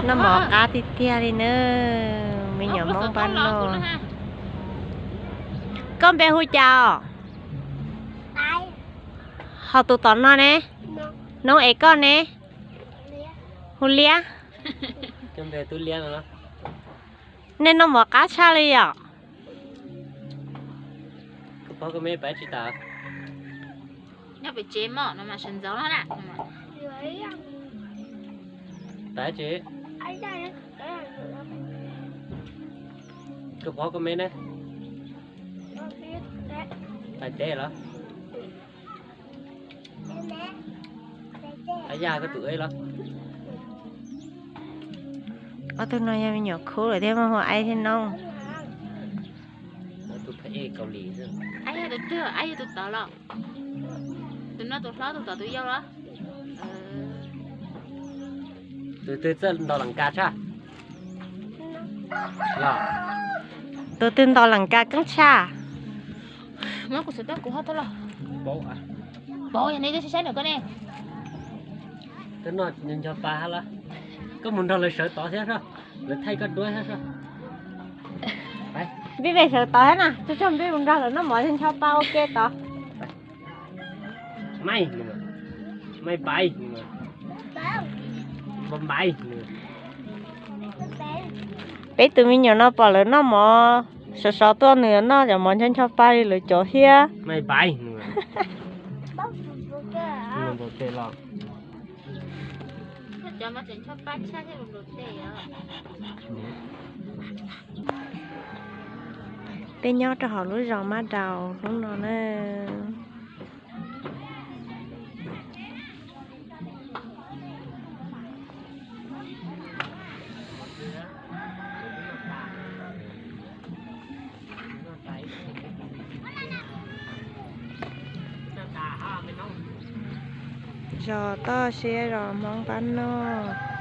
Noj mov qab tiag tiag li na, me nyuam Hmoob pab noj. Koj npe hu cas os? Ho tus tom no ne? Noob es koj ne? Hu Liab. Nej noj mov qab tshaj li yom? Koj phob koj me pab tsis tas. Nyob pem tsev mog no mas sawv ntxov na. Pab tsis. Koj phob koj me ne. Pais teb los? Ab, yog koj tus eb los? Ob tug no yog me nyuam khub lawm thiab mas hu aib thiab noob. Tus phem Kaus Lim. Aib yog tus twg, aib yog tus tod los? Tus no tus hlob, tus tod tus yau los? Tus twg txawj ntaus las kas tshaj? Los? Tus twg ntaus las kas keeb tshaj? Muab kuv xov tooj kuv ho tau los. Paub, yog ne, twb saib saib ntawm koj ne. Koj noj ncho pa hab los? Koj mus nrog lawv sawv tod thiab soj, lawv thaij koj duab thiab soj. Npib pem sawv tod thiab na, tsuag tsuag npib mus nrog lawv noj mov ncho pa ua ke tod. Peb tus me nyuam no pom lawv noj mov sov sov tuaj, nws noj cov mov ncho ncho pa li lawv cov thiab. Peb nyob rau hauv lub zos Mab Daus hnub no na. Zos toj siab zos Hmoob pab noj.